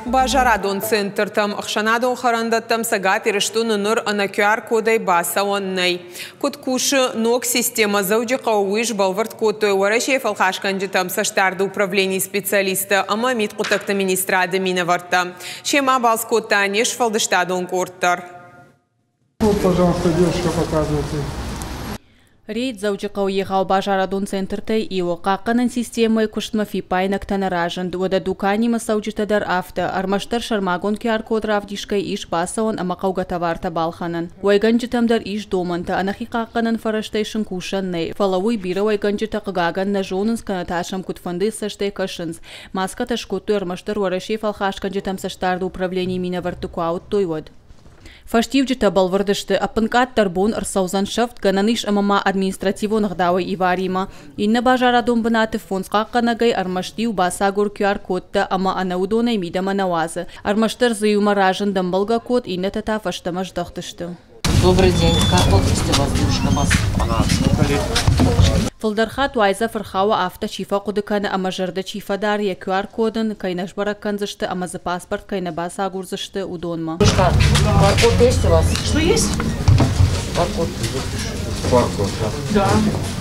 Базарадон центртӕм, ӕхсӕнадон хӕрӕндӕттӕм Цӕгат Ирыстоны ныр ӕнӕ QR-кодӕй бацӕуӕн нӕй. Куыд кусы ног системӕ Дзӕуджыхъӕуы, уый сбӕлвырд кодтой Уӕрӕсейы фӕлхасгӕнджытӕм цӕстдарды управленийы специалисттӕ ӕмӕ мидхъуыддӕгты министрады минӕвӕрттӕ. Семӕ балц кодта не сфӕлдыстадон къорд дӕр. Вот, пожалуйста, девушка, показывайте. Рейд Дзӕуджыхъӕуы егъау базарадон центртӕй иуы. Хъахъхъӕнӕн системӕйы куыстмӕ фиппаинӕгтӕ нӕ разынд. Уӕдӕ дуканимӕ цӕуджытӕ дӕр афтӕ. Ӕрмӕстдӕр сӕрмагонд QR-код равдисгӕ ис бацӕуӕн ӕмӕ хъӕугӕ товартӕ балхӕнӕн. Уӕйгӕнджытӕм дӕр ис домӕнтӕ, ӕнӕхи хъахъхъӕнӕн фӕрӕзтӕй сын кусӕн нӕй. Фӕлӕ уый бирӕ уӕйгӕнджытӕ, хъыгагӕн, нӕ зонынц кӕнӕ та сӕм куыдфӕндыйы цӕстӕй кӕсынц. Маскӕтӕ скодтой ӕрмӕстдӕр Уӕрӕсейы фӕлхасгӕнджытӕм цӕстдарды управленийы минӕвӕртты куы ауыдтой, уӕд. Фӕстиуджытӕ бӕлвырд сты, ӕппынкъаддӕр бон ӕрцӕудзӕн сӕфт, гӕнӕн ис ӕмӕ ма административон ӕгъдауӕй иваримӕ. Иннӕ базарадон бынаты фондз хъахъхъӕнӕгӕй ӕрмӕст иу бацагур QR-кодтӕ ӕмӕ ӕнӕ уыдонӕй мидӕмӕ нӕ уадзы. Ӕрмӕстдӕр дзы иумӕ разынд ӕмбӕлгӕ код, иннӕтӕ та фӕстӕмӕ здӕхтысты. Добрый день. Как вот у вас девушка маска? Фылдӕр хатт уайдзӕф ӕрхауы, афтӕ чи фӕхъуыды кӕны ӕмӕ зӕрдӕ чи фӕдары, йӕ QR-код ын кӕй нӕ сбӕрӕг кӕндзысты ӕмӕ дзы паспорт кӕй нӕ бацагурдзысты, уыдонмӕ. Баркод есть у вас? Что есть? Баркод. Баркод, да. Да.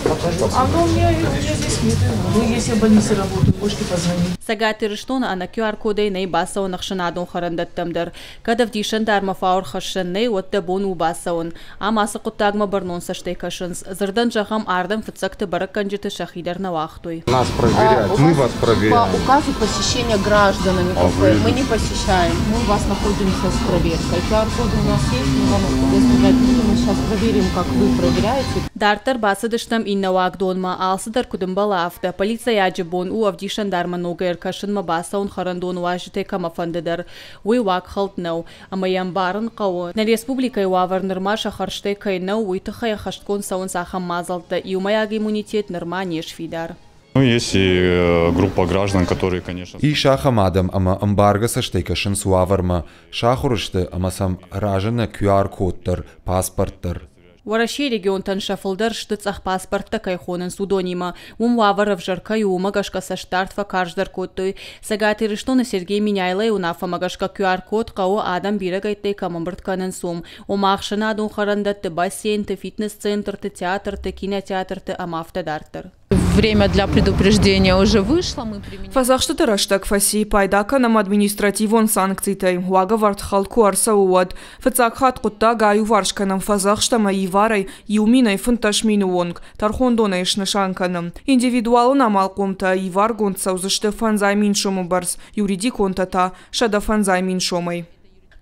Покажите. А ну, у меня здесь нет. Ну, если я в больнице работаю, можете позвонить. Цӕгат Ирыстоны ӕнӕ QR-кодӕй нӕй бацӕуӕн ӕхсӕнадон хӕрӕндӕттӕм дӕр. Кӕд ӕвдисӕндармӕ фау ӕрхӕссӕн нӕй, уӕд дӕ бон у бацӕуын. Ам ацы хъуыддагмӕ бӕрнон цӕстӕй кӕсынц. Дзырдӕн зӕгъӕм, ардӕм фыццӕгты бӕрӕггӕнджыты сӕхи дӕр нӕ уагътой. Нас проверяют, мы вас проверяем. По указу посещения гражданами А кафе вы- мы не посещаем. Мы у вас находимся с проверкой. QR-код у нас есть, мы вам предоставлять будем. Мы сейчас проверим, как вы проверяете. Дарддӕр бацыдыстӕм иннӕ уагдонмӕ. Алцыдӕр куыд ӕмбӕлы, афтӕ. Полицӕйаджы бон у ӕвдисӕндармӕ ногӕй ӕркӕсынмӕ бацӕуын хӕрӕндоны уазджытӕй кӕмӕфӕнды дӕр. Уый уагхӕлд нӕу. Ӕмӕ йӕ ӕмбарын хъӕуы. Нӕ республикӕйы уавӕр нырма сӕ хӕрзтӕй кӕй нӕу, уый тыххӕй ӕххӕстгонд цӕуынц ахӕм мадзӕлттӕ. Иумӕйаг иммунитет нырма не сфидар. Ну, есть и группа граждан, которые, конечно, Ис ахӕм адӕм, ӕмӕ ӕмбаргӕ цӕстӕй кӕсынц уавӕрмӕ, сахуыр сты ӕмӕ сӕм разыны QR-код дӕр, паспорт дӕр. Уӕрӕсейы регионтӕн сӕ фылдӕр сты цъӕх паспорттӕ кӕй хонынц, уыдонимӕ. Уым уавӕр ӕвзӕр кӕй у, уымӕ гӕсгӕ цӕстдард фӕкарздӕр кодтой. Цӕгат Ирыстоны Сергей Меняйлойы уынаффӕмӕ гӕсгӕ QR-код хъӕуы, адӕм бирӕгӕйттӕй кӕм ӕмбырд кӕнынц, уым. Ома ӕхсӕнадон хӕрӕндӕтты, бассейнты, фитнес-центрты, театрты, кинотеатрты ӕмӕ афтӕ дарддӕр. Время для предупреждения уже вышло. Мы применяем. Фӕдзӕхстыты рӕстӕг фӕци, пайда кӕнӕм административон санкцитӕй, уагӕвӕрд хӕлд куы ӕрцӕуы, уӕд. Фыццаг хатт хъуыддаг аиуварс кӕнӕм фӕдзӕхст ӕмӕ иварӕй 1000-ӕй 15 000-ы онг, тӕрхондонӕй снысан кӕнӕм. Индивидуалон амалхъомтӕ иваргонд цӕудзысты 500 000 сомы бӕрц, юридиконтӕ та 150 000 сомӕй.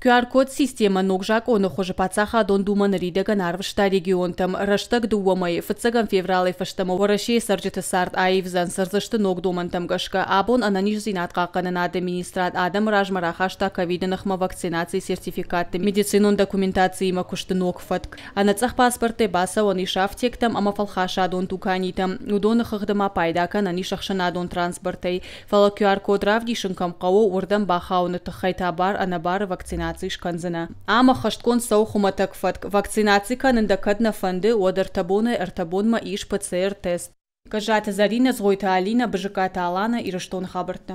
QR-код системӕ ног закъоны хуызы Паддзахадон Думӕ ныридӕгӕн арвыста регионтӕм. Рӕстӕг 2 мӕйы. 1 февралӕй фӕстӕмӕ Уӕрӕсейы цӕрджыты цард аивдзӕн, цӕрдзысты ног домӕнтӕм гӕсгӕ. Абон ӕнӕниздзинад хъахъхъӕнынады министрад адӕмы размӕ рахаста ковиды ныхмӕ вакцинацийы сертификатты медицинон документациимӕ куысты ног фӕтк. Ӕнӕ цъӕх паспорттӕй бацӕуӕн ис афтектӕм ӕмӕ фӕлхасадон дуканитӕм. Уыдоны хыгъды ма пайда кӕнӕн ис ӕхсӕнадон транспортӕй. Фӕлӕ QR-код равдисын кӕм хъӕуы, уырдӕм бахауыны тыххӕй та бар ӕнӕбары вакцинаци скӕндзынӕ. Ам ӕххӕстгонд цӕуы хуымӕтӕг фӕтк. Вакцинаци кӕнын дӕ кӕд нӕ фӕнды, уӕд 3 бонӕй 3 бонмӕ ис ПЦР-тест. Гӕззаты Зӕринӕ, Цгъойты Алинӕ, Бызыккаты Алана, Ирыстоны хабӕрттӕ.